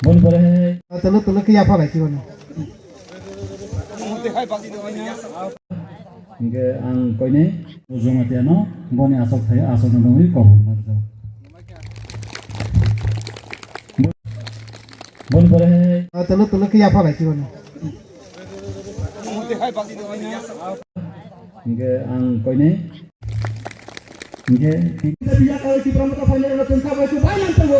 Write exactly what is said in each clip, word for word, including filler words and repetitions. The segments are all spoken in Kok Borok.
Boni pore hai. Tolo tolo khe yapha lai siboni. Hingke ang koinai Jomatiano boni asok thai asok no bangwi kobor narwkjago. Boni pore hai. Tolo tolo khe yapha lai siboni. Hingke ang koinai. Hingke. Bisa biya karo Tipra Motha phainai rwna chwng kha bai kubai nang tongo.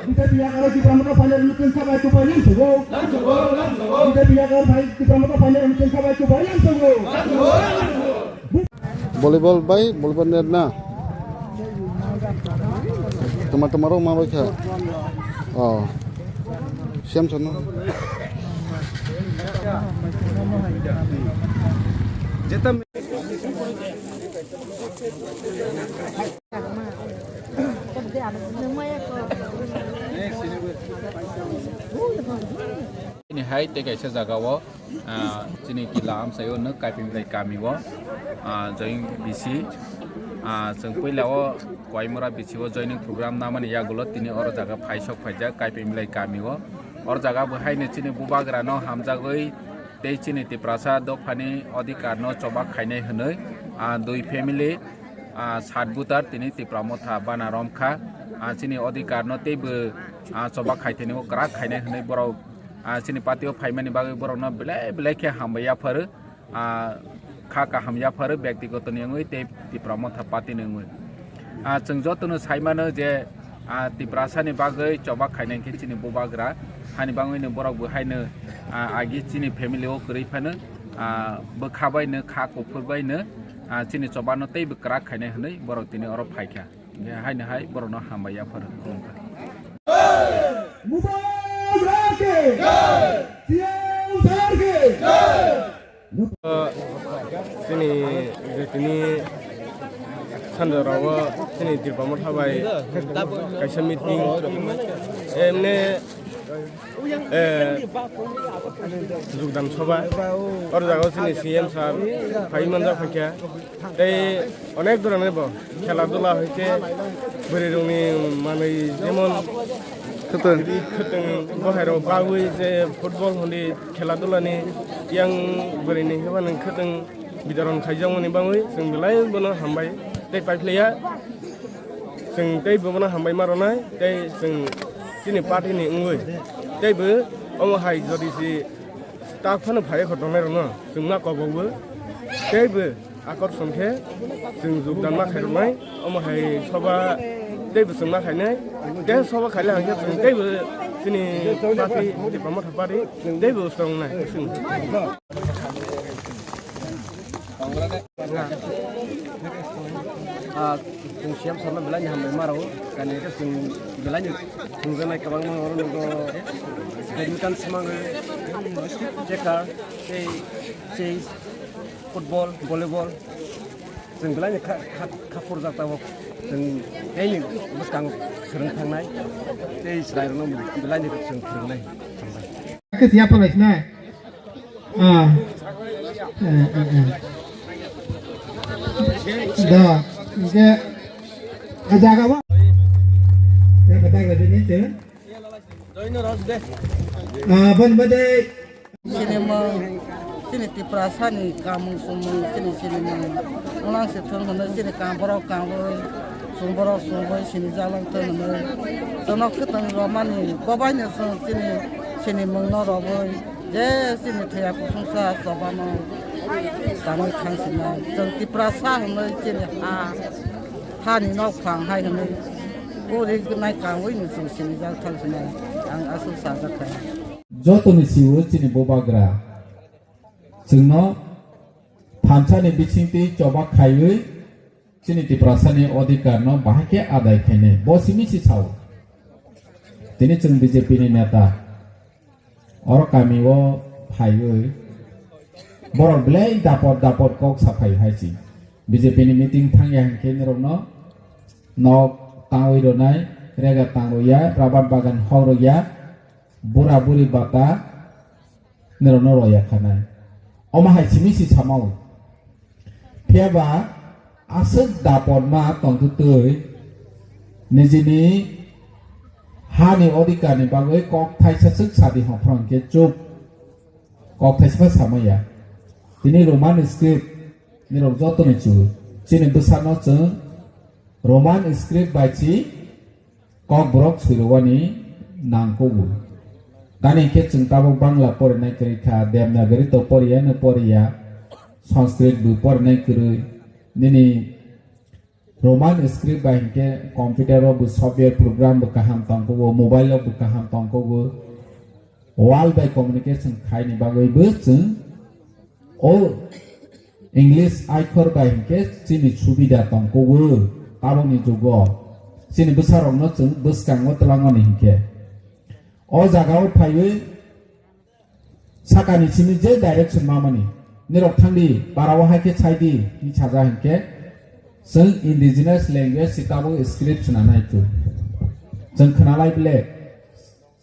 Bisa biya karo Tipra Motha phainai rwna chwng kha bai kubai nang tongo. Bisa biya karo phai Tipra Motha phainai rwna chwng kha bai kubai nang tongo. Volleyball bai volleyball net na. Toma toma rok ma bai kha. Oh. Siam sono. Jeta Chini hai tei kaisa jaga o, ah, chini kila amchai o nwk Kaipimlai kami o, ah, join bisi, ah, chwng puila o Koimora bisi o joining program namani yagulo tini oro jaga phaisok phaijak Kaipimlai kami o. Oro jaga bo haino chini bubagra no hamjagwi tei chini Tiprasa dophani odhikar no choba khainai hwnwi, ah, dui family, ah, sat butar tini Tipra Motha bana romkha. Ah, chini odhikar no teibo, ah, choba khaithani o kwrak khainai hwnwi borok, ah, chini party o phaimani bagwi borok no belai belai khe hambai yapharo. Ah, kha kaham yapharo, byaktigoto ni wngwi tei Tipra Motha party ni wngwi. Ah, chwng jotono sai mano je, ah, Tiprasa ni bagwi choba khainai khe chini bubagra, hani bangwi no borok bo haino, ah, agi chini family o kwrwi phano, ah, bwkha bai no, kha kuphur bai no, ah, chini choba no teibo kwrak khainai hwnwi borok tini oro phaikha. Hingke haino hai borok no hambai yapharo, khulumkha. Mubarak ke! Jai! C M sir ke! Jai! Chini je tini sanjorao chini Tipra Motha bai kaisa meeting, emne, eh, jogdan soba, oro jaga chini C M sir phai manjak phaikha. Tei onek dhoroner bo khela dula hoite bwrwi rokni manwi jemon khwtwng, khwtwng bohairok bagwi je football hwnwi khela dulani yang bwrwini hwnba nwng khwtwng bitoron khaijakmani bagwi chwng belai bono hambai tei paiphlaiya. Chwng tei bono hambai ma rwnai tei chwng chini party ni wngwi tei bo omo hai jodi si tak phano phaiya kho tongnai rokno chwng ma kobok bo tei bo akorson khe chwng jogdan ma khairoknai, omo hai soba teibo chwng ma khainai, tei soba khaile hwnkhe chwng teibo chini party, Tipra Motha party teibo chwng nai chwng. Ah, chwng C M sir no belai ni hambai ma rwo, kani khe chwng belai ni thwngjaknai kwbangma oro nukgo, badminton swmang rwi, checker tei chess. Football, volleyball, chwng belai ni kha, kha, kha phurjak tabuk. Chwng tei ni bwskang swrwng thangnai, tei chwrai rokno belai ni chwng phwrwngnai. Khe siya phalai sinai. Ah. Eh, eh, eh. Da, hingke, ah, jaga ba? Jaga dagla bini, chwng. Ah, ban badai. Chini mung, chini Tiprasa ni kamung sumung, chini, chini mung. Unang se thung hwnwi chini kam borok kamwi, sung borok sungwi chini jalang thung hwnwi. Jono khwtwng romani kobai no chwng chini, chini mung no robwi. Je chini thwiya kusungsa chobano tangwi thang sinai. Chwng Tiprasa hwnwi chini ha, hani nok phang hai hwnwi. Puri nai kangwi ni chwng sini jak thang sinai. Ang aswk sajak kha. Jotoni siwo chini bubagra chwngno thansani bisingtwi choba khaiwi chini Tiprasani odhikarno bahai khe adai khainai. Bo simi si sao. Tini chwng B J P ni neta. Oro kami o phaiwi borok belai dapot dapot kok saphai hai si. B J P ni meeting thangya hinkhe norokno nok tangwi rwnai, rega tang rwya, rabar bagan hok rwya, bura buri bata norokno roya khanai. Omo hai simi si samao. Phiya ba aswk dapotma tongtwtwi nijini Hani odhikar ni bagwi kok thaisa swk sadi hwnphro hwnkhe chuk. Kok thaisa samaya. Tini Roman script nirok joto ni chu. Chini bwsano chwng Roman script bai chi Kokborok swirwani nangkugo. Tani khe chwng tabuk Bangla porinai kwrwi kha, Devanagari to poriya no poriya, Sanskrit bo porinai kwrwi. Nini Roman script bai hinkhe computer o bo software program bo kaham tongkugo, mobile o bo kaham tongkugo. World bai communication khaini bagwi bo chwng o English aikhor bai hinkhe chini subida tongkugo tabukni jugo. Chini bwsarokno chwng bwskango twlangmani hinkhe. O jagao phaiwi sakani simi je direction mamani. Nirok thangdi, barao hai khe saidi, hi saja hinkhe. Chwng indigenous language si tabuk script swnanai tu. Chwng khwnalai ble.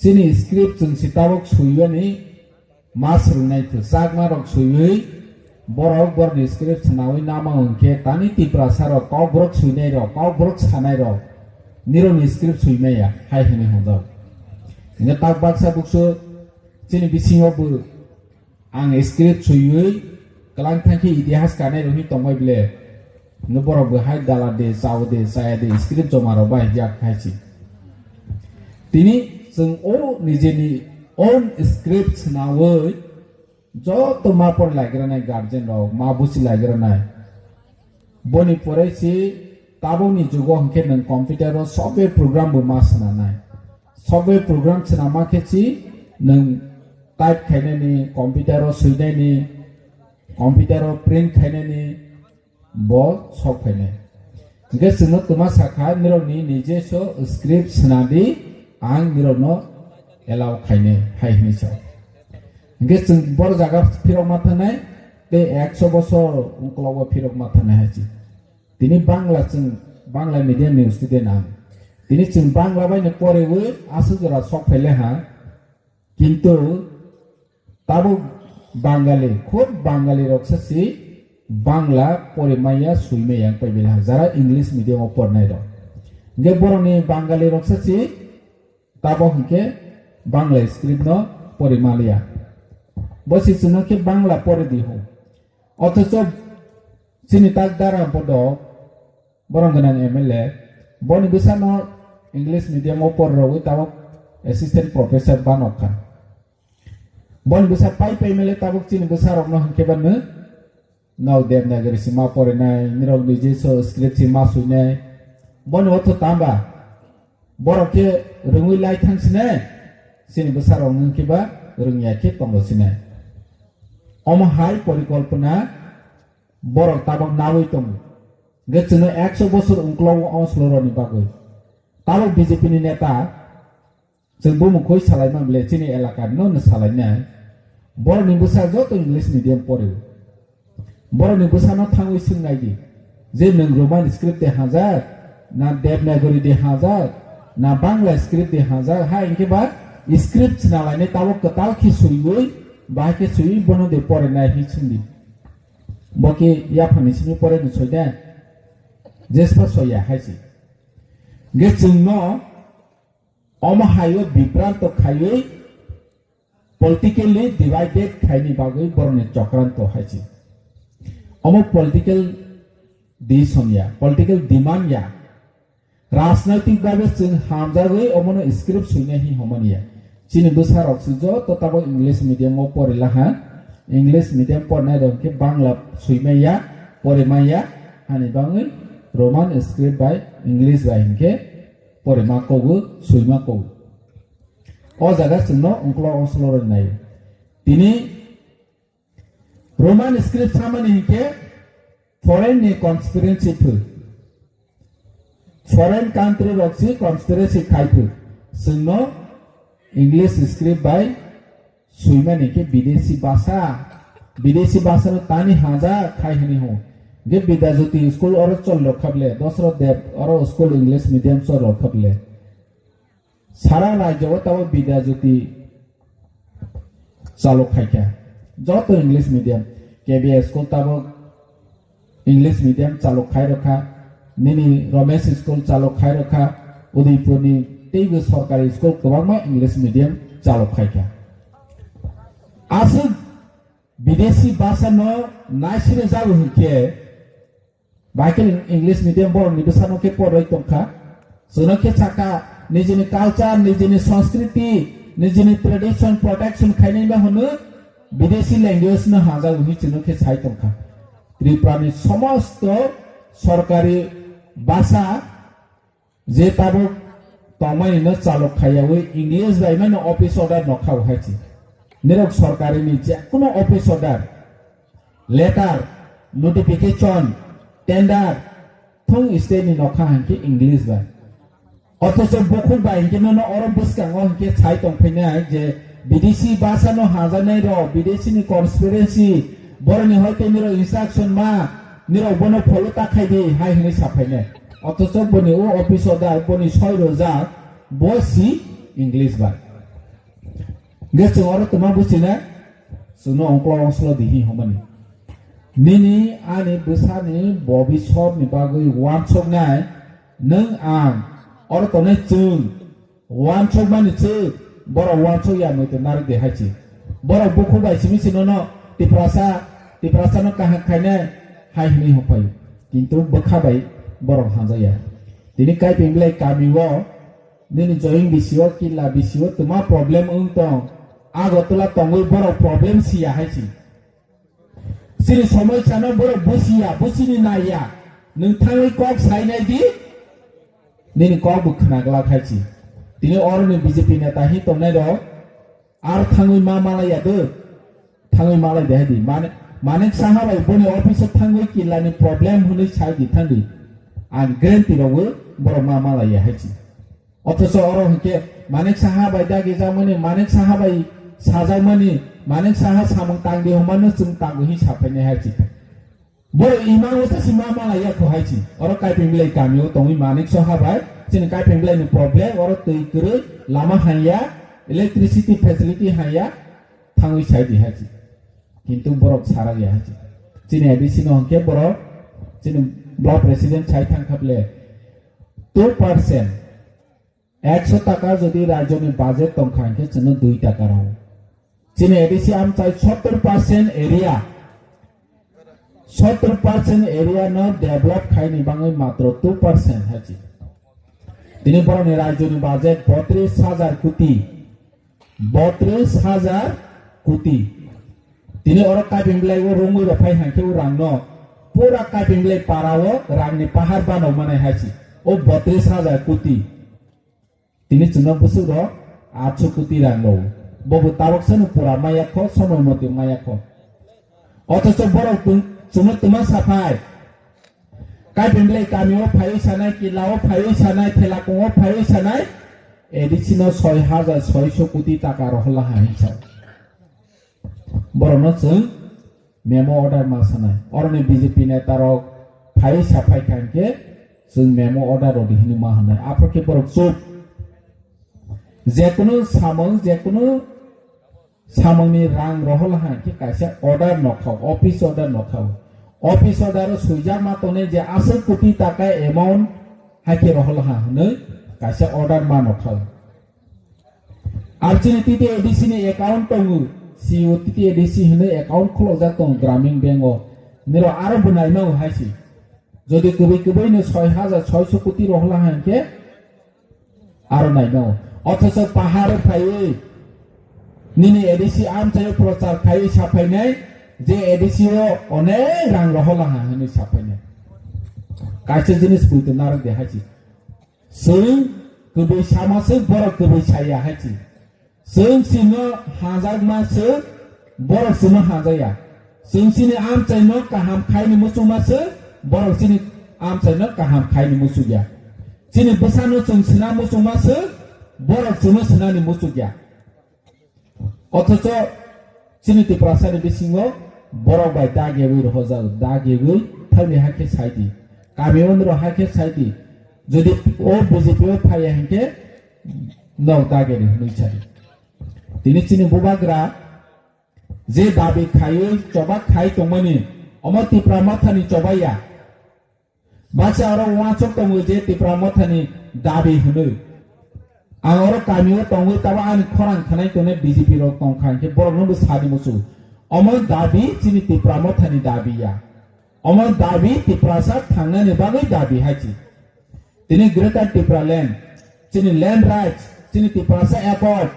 Chini script chwng si tabuk suiwani ma swrwngnai thu. Chakma rok suiwi borok borokni script swnawi nama hwnkhe tani Tiprasa rok kokborok suinai rok, kokborok sanai rok nirokni script suimaya hai hwnwi hwnjak. Hwnkhe tak baksa buksu chini bisingo bo ang script suiwi kwlang thangkhe itihas kanai rokni tongbai ble. Hwnkhe borok bo hai dala de, chao de, chaya de, script joma rok bai jak hai si. Tini chwng o nijeni own script swnawi joto ma pori laigra nai guardian rok, ma busi laigra nai. Boni pore si tabukni jugo hwnkhe nwng computer o software program bo ma swnanai. Software program swnama khe si nwng type khainani, computer o swinani, computer o print khainani, bo sok phainai. Hwnkhe chwngno twma sakha, nirokni nijeso script swnadi, ang nirokno allow khainai, hai hwnwi sa. Hwnkhe chwng boro jaga phirok ma thangnai, tei ekso bosor ungkologo phirok ma thangnai hai si. Tini Bangla chwng, Bangla medium ni student ang. Tini chwng Bangla bai no poriwi aswk jora sok phaile ha. Kintu tabuk Bangali, khud Bangali rok sa si Bangla porimaya, suimaya wng pai bela jara English medium o pornai rok. Hwnkhe borokni Bangali rok sa si tabuk hwnkhe Bangla script no pori maliya. Bo si chwngno khe Bangla pori di ho. Othocho chini tak dara bodo borok gwnang M L A, boni bwsano English medium o porrogwi tabuk assistant professor banok kha. Boni bwsa pai pai M L A tabuk chini bwsarokno hwnkhe ba nw-, nok Devanagari si ma porinai, nirok nijeso script si ma suinai. Boni otho tamba borok khe rwngwi lai thang sinai, chini bwsarok hwnkhe ba rwngya khe tongo sinai. Omo hai porikolpona borok tabuk nawi tongo. Hwnkhe chwngno ekso bosor ungklogo o sloroni bagwi. Tabuk B J P ni neta, chwng bumung khui salaima bile chini elaka no no salainai. Borokni bwsa joto English medium pori. Borokni bwsano thangwi swngnai di, je nwng Roman script de hajak, na Devanagari de hajak, na Bangla script de hajak, ha hwnkhe ba script swnalainai tabuk kwtal khe swiwi, bahai khe swiwi bono de porinai hi swngdi. Bo khe yaphangni simi pore ni soi de, jespa soya hai si. Hwnkhe chwngno omo haio bibranto khaiwi politically divided khaini bagwi borokni chokranto hai si. Omo political decision ya, political demand ya. Rajnaitik bhabe chwng hamjagwi omono script suinai hi homani ya. Chini bwsarok si joto tabuk English medium o porila ha. English medium pornai rok khe Bangla suimai ya, porimai ya. Hani bagwi Roman script bai English bai hinkhe porima kogu, suima kogu. O jaga chwngno ungklo ongslorwi nai. Tini Roman script samani hinkhe foreign ni conspiracy phu. Foreign country rok si conspiracy khai phu. Chwngno English script bai suimani khe bidesi basa. Bidesi basa no tani haja khai hini ho. Ge Bidya Jyoti school oro chol rok khable. Dosro Dev oro school English medium chol rok khable. Sara rajyo o tabuk Bidya Jyoti chalok khai kha. Joto English medium. K B S school tabuk English medium chalok khai rokha. Nini Ramesh school chalok khai rokha. Udaipur ni teibo sorkari school kwbangma English medium chalok khaikha. Aswk bidesi basa no naisire jago hinkhe, Baikhe English medium borok ni bwsano khe poroi tongkha. Chwno khe sakha, nijini culture, nijini sanskriti, nijini tradition protection khainai ba hwnwi bidesi language no hajago hwnwi chwno khe sai tongkha. Tripura ni somosto sorkari basa je tabuk tongmani no chalok khaiyawi English bai mano office order no khao hai chi. Nirok sorkari ni je kuno office order, letter, notification, tender, thung state ni nokha hankhe English bai. Othocho bukhuk bai hinkhe nono oro bwskango hinkhe sai tongphainai je bidesi basa no hajaknai rok, bidesi ni conspiracy, boroni hoite nirok instruction ma, nirok bono follow ta khai di hai hwnwi saphainai. Othocho boni o office order boni soi rojak bo si English bai. Ge chwng oro twma buchina, chwngno ongklo ongslo dihi homani. Nini ani bwsani bobiswt ni bagwi wansoknai nwng ang oro tongnai chwng wansokmani chwng borok wansok ya mwi twi narwk de hai chi. Borok bukhuk bai simi sinono Tiprasa, Tiprasano kaham khainai hai hwnwi hokphai. Kintu bwkha bai borok hamjakya. Tini Kaipeng Bilai kami o nini joying bisio, killa bisio, twma problem wng tong. Agartala tongwi borok problem siya hai si. Sini somoi chano borok busiya, busini naiya. Nwng thangwi kok sainai di, nini kok bo khna glak hai si. Tini oroni B J P neta hi tongnai rok, ar thangwi ma malaya do. Thangwi malai de hai di. Mane, Manik Saha bai boni office o thangwi killa ni problem hwnwi sai di thang di. Ang guarantee rogo borok ma malaya hai si. Othocho oro hinkhe Manik Saha bai dagi jakmani, Manik Saha bai sajakmani, Manik Saha samung tangdi hwnmano chwng tangwi hi saphainai hai si. Borok ima wngsa si ma malaya kho hai si. Oro Kaipeng Bilai kami o tongwi Manik Saha bai chini Kaipeng Bilai ni problem oro twi kwrwi lama hanya, electricity facility hanya thangwi sai di hai si. Kintu borok sarak ya hai si. Chini A D C no hinkhe borok chini block president sai thang kha ble two percent. Ekso taka jodi rajyoni budget tongkha hinkhe chwngno dui taka rw. Chini A D C amchai sottor percent area, sottor percent area no develop khaini bangwi matro two percent hai chi. Tini borokni rajyoni budget botris hajar koti, botris hajar koti. Tini oro Kaipeng Bilai o rungwi rok phai hinkhe o rangno pura Kaipeng Bilai para o rangni pahar bano manai hai chi. O botris hajar koti. Tini chwngno bwswk rok atso koti rang rw. Bobo tabok sano pura maya kho, somoi mote maya kho. Othocho borok tun-, chwngno twma saphai. Kaipeng Bilai kami o phaiwi sanai, killa o phaiwi sanai, Thelakung o phaiwi sanai, A D C no soi hajar soiso koti taka rohorla ha hinsa. Borokno chwng memo order ma sanai. Oroni B J P neta rok phai sa phai kha hinkhe chwng memo order rodi hwnwi ma hwnai. Aphuru khe borok chup. Jekunu samung, jekunu samungni rang rohol ha hinkhe kaisa order nokha, office order nokha. Office order o swijak ma tongnai je aswk koti taka amount haikhe rohol ha hwnwi kaisa order ma nokha. Ar chini T T A D C ni account tongo, C O T T A D C hinwi account khulokjak tongo Gramin Bank o. Niro aro bo naimago hai se. Jodi kwbwi kwbwi no soi hajar soiso koti rohla hai khe aro naimago. Othocho pahar phaiwi nini A D C amchaio prochar khaiwi saphainai je A D C o onek rang rohla ha hinwi saphainai. Kaisa jinis buitu narwk de hai se. Chwng kwbwi sama se borok kwbwi saya hai se. Chwng chino hajakma se borok chino hajaya. Chwng chini amchaino kaham khaini muchungma se borok chini amchaino kaham khaini muchungya. Chini bwsano chwng sina muchungma se borok chino sinani muchungya. Othocho chini Tiprasani bisingo borok bai dagiyawi rohorjak, dagiyawi thangni hakhe saidi. Kami onro hakhe saidi. Jodi o B J P o phaiya hinkhe nok dagiyani hwnwi sadi. Tini chini bubagra je dabi khaiwi choba khai tongmani omo Tipra Mothani chobaiya. Baksa oro uansuk tongo je Tipra Mothani dabi hwnwi. Ang oro kamio tongwi tabo ani khorang khanai tongnai B J P rok tongkha hinkhe borokno bo sadi muchungo. Omo dabi chini Tipra Mothani dabi ya. Omo dabi Tiprasa thangnani bagwi dabi hai chi. Tini Greater Tipraland, chini land rights, chini Tiprasa Accord,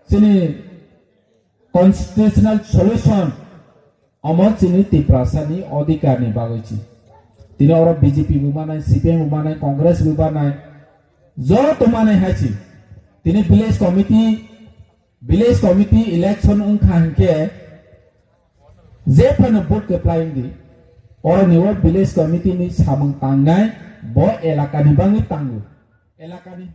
chini constitutional solution, omo chini Tiprasani odhikarni bagwi chi. Tini oro B J P bo manai, C P M bo manai, Congress bo manai, joto manai hai chi. Tini village committee, village committee election wngkha hinkhe je phano vote kwplai wngdi, oro ni o village committee ni samung tangnai bo elakani bagwi tango. Elakani